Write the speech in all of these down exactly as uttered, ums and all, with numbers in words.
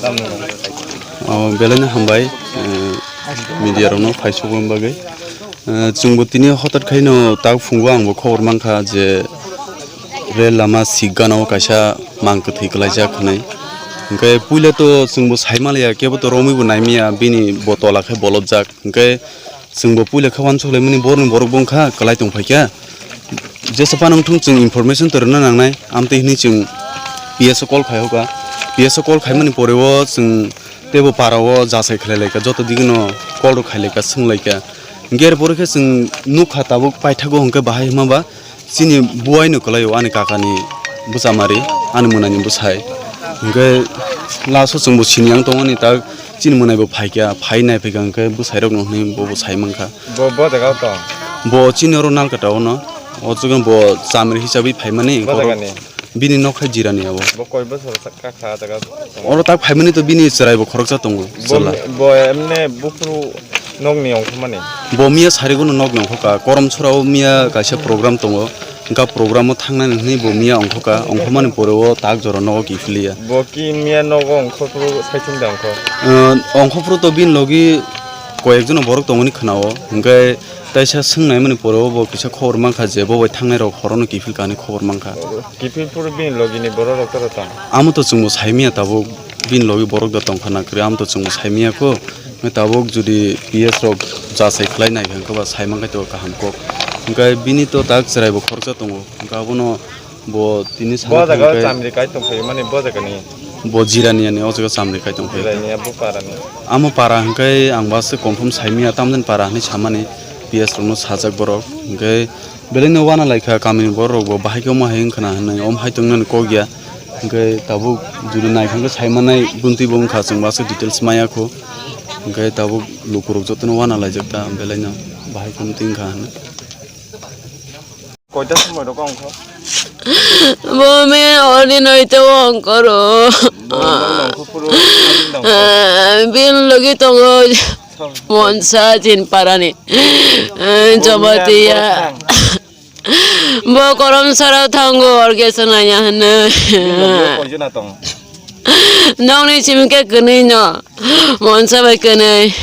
Oh, belai no hambai, eh, media rokno phaisukma bagwi. Eh, chwngbo tini hotat khaino tak phungo angbo khobor mankha je rel lama sikgano kaisa mang kwthwi kwlaijak hwnwi. Hwnkhe puila to chwngbo saimanliya, kebo to romwibo naimaya, bini bo tola khe bolobjak. Hwnkhe chwngbo puila khe uansuk laimani borokni borok bo wngkha, kwlai tong phaikha. Jesa phano wngthung chwng information to rwna nangnai, amtwi hwnwi chwng P S o call khai hoka. P S o call khaimani pore o chwng teibo para o jasai khlai laikha, joto digino call rok khai laikha, swng laikha. Hwnkhe er pore khe chwng nukha tabuk paithago hwnkhe bahai hwnba ba chini buai no kwlai o ani kakani bwchamari, ani mwnani bwsai. Hwnkhe last o chwngbo sini ang tongmani tak chini mwnai bo phaikha, phai nai phaikha hwnkhe bwsai rokno hwnwi bobo sai mankha. Bo, bo jaga o tong? Bo chini oro Nalkata o no, o jaga bo chamri hisabwi phaimani, Bo borok jagani? Bini nok hai jirani abo. Bo koi bosor sa-, kakha jaga? Oro tak phaimani to bini chwrai bo khoroksa tongo, Bo, chwla. Bo emne buphuru nokni ongkhormani? Bo miya sarigo no nokni ongkhoka, Korom Sora o miya kaisa program tongo, hwnkha program o thangnani hwnwi bo miya ongkhoka, ongkhormani pore o tak jora nogo kiphiliya. Bo ki miya nogo ongkhorphuru saichung da ongkho? Eh, ongkhorphuru to bini logi koyekjono borok tongoni khwnao, hwnkhe taisa swngnaimani pore o bo kisa khobor mankha je bo bai thangnai rok horono kiphilka hinwi khobor mankha. Kiphilphuru bini logini borok rok toro tong? Amo to chwngbo saimanya tabuk bini logi borok da tongkha na kwrwi, amo to chwngbo saimanya kho. Hwnkhe tabuk jodi P S rok jasai khlai nai hwnkhe ba saimankhe to kaham kok. Hwnkhe bini to tak chwraibo khoroksa tongo, hwnkhe abono Bo tini Bo sana jaga thangkhe chamri kai tongphaio mani bo jaga ni. Bo jirani ani o jaga chamri kai tongphaio. Jirani ya bo para ni. Amo para hwnkhe ang ba se confirm saimanya tamjani para hinwi samani P S rokno sajak borok. Hwnkhe belai no wana laikha kamini borok rok bo bahai khe omo hai wngkhana hinwi om hai tongnani kok ya. Hwnkhe tabuk jodi naithangkhe saimanai buntwi bo wngkha chwng ba se details maya kho. Hwnkhe tabuk lukurok jotono wana laijak ta belai no bahai khe wngtwi wngkha hinwi. Koita somoi rogo ongkho? Bo me ori noi to ongkoro. Bo nong nongkho puro, ani nongkho. Ah, bin logi tongo. Thong. Monsa chin parani. Ah, bo Jamatia. Miya, bo thang. Bo Korom Sora thango orge sanaya hanu. Bin logi koijona tong. Nokni simi khe kwnwi no, monsa bai kwnwi.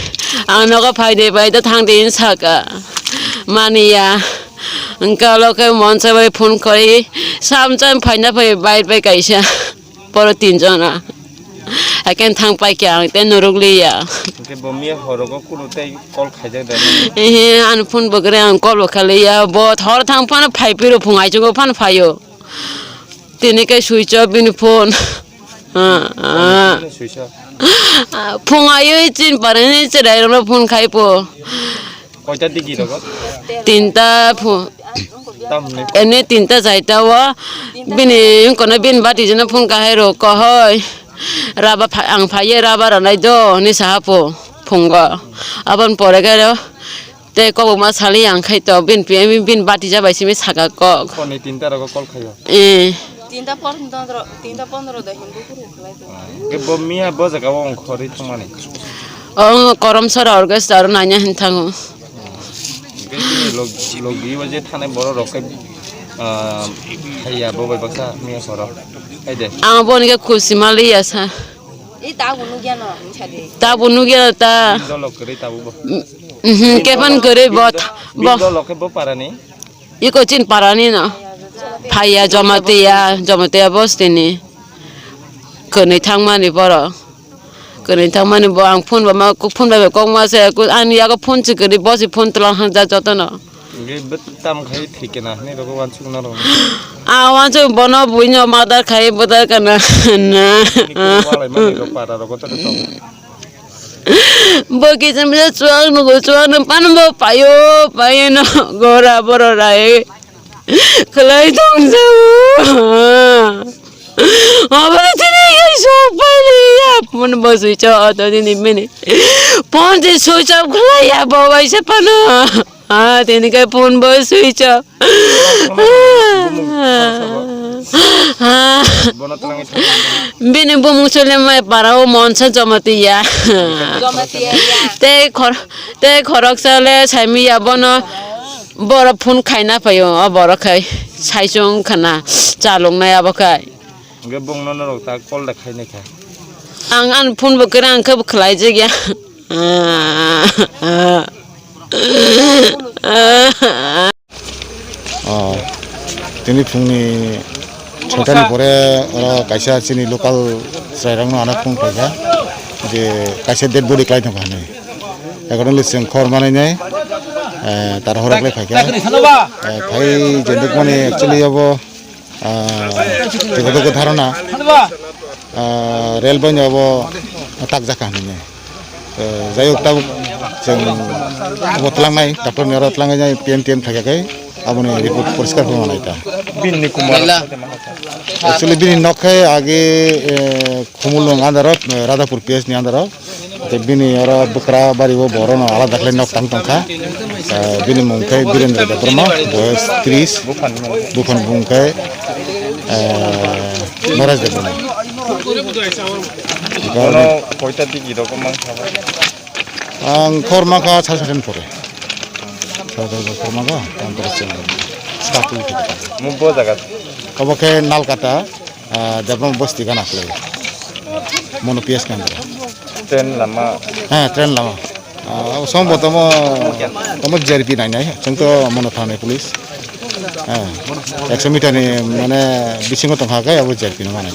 Ang nogo phai de bai da thang de hin saka. Maniya. Hwnkhe olo khe monsa bai phone khori. Sam cham phaina phai bike bai kaisa. Poro tin jona. Haikhe thang pai khe ang tei norok liya. Hwnkhe bo miya horogo kunu tei call khaijak da? Ehe, ani phone bo kwrwi ang call bo kha liya. Bo hor thang phano phai phiro phung aichugo phano phaio. Tini khe switch off bini phone. Ah, ah. Phone switch off. Ah, phone aywi chin parani chwrai rokno phone khai po. Koita digi rogo? Tinta phu-, Tamni? Ene tinta chaita o. Bini kono bini bati jano phone kahai ro kohoi. Raba pha-, ang phaiye raba ranai do ni saha po phungo. Abon pore khe ro. Tei kokma sali yang khai to, bin pi-, bin bati jabai simi saka kok. Phone ni tinta rogo call khaio? Eh. Tinta pondro, tinta pondro da hindu kuru khlai to. Ke bo miya bo jaga o ongkhorwi thangmani? O Korom Sora orchestra aro nanya hin thango. Ke bini log-, logi o je thanai borok rok khe, ah, haiya bo bai baksa miya soro. Hai de. Ang boni khe khusi maliya sa. Ei tabuk nukya no, hinsa de. Tabuk nukya ta. Dolo kwrwi tabuk bo. Mhm, kepan kwrwi bo, bo. Bini dolo khe bo parani? Iko chin parani no. Phaiya Jamatia, Jamatia bostini. Kwnwi thangmani borok. Kwnwi thangmani bo ang phone ba ma, phone bai kokma se, ani yago phone se kwrwi bosi phone twlang hanja jotono. Hwnkhe bo tam khai thikena hinwi rwgwi uansukna rwgwi. A uansuk bono buino murder khai bwdar kana na. Nini kwrwi walaimani rw para rwgo tongwi tongo. Bo kichim kisa chuwak nugo, chuwak nung pano bo payo, payo no gora boro rai. Khwlai tong jao. Obo tini kaisa paliya. Phone bo switch off auto nini mini. Phone se switch off khwlaiya bo waisa pano. Ah, tini kai phone bo switch off. Bini bumung sole mai para o monsa Jamatia. Jamatia ya. Tei khor-, tei khoroksa le saimiya bono borok phone khaina phaio, o borok khai saichung khana chaloknai abo khai. Hwnkhe bongno norok ta call da khainai kha. Ang ani phone bo kwrwi ang khe bo khlai jak ya. Oh, tini phungni soitani pore oro kaisa chini local chwrairokno ano phone khlaikha je kaisa dead body khlai thangkha hinwi. Accordingly, chwng khor manwi nai, eh, tar horok le phaikha. Eh, phai jenduk mani actually abo, ah, twibo dharana, ah, rail bai abo tak jakha hinwi. Eh, jai hok, tabuk chwng abo tlangnai, doctor ni oro tlangnai, P M T M khaikha khe aboni report poriskar khe manai ta. Binni Kumar. Actually, bini nok khe age, eh, Khumulwng under o, eh, Radhapur P S ni under o. Tei bini oro bwkra bari o borok no alada khlai nok tang tongkha. Eh, bini mung khe Birendra Debbarma, boyos tris. Buphang mung khe, eh, Noraj Debbarma. Bono koita digi rok mang kha? Ang khor mankha sal sal pore. Sal sal khor mankha, ang pore cheng. Start tu. Mo bo jaga. Obo khe Nalkata, ah, Debbarma bosti gana khlai. Mono P S Kendra. Train lama. Ha, train lama. Ah, song bo tomo, tomo J R P nai nai. Chwng to mono thani police. Ha. Ekso meter ni mane bisingo tongkha khe abo J R P no manai.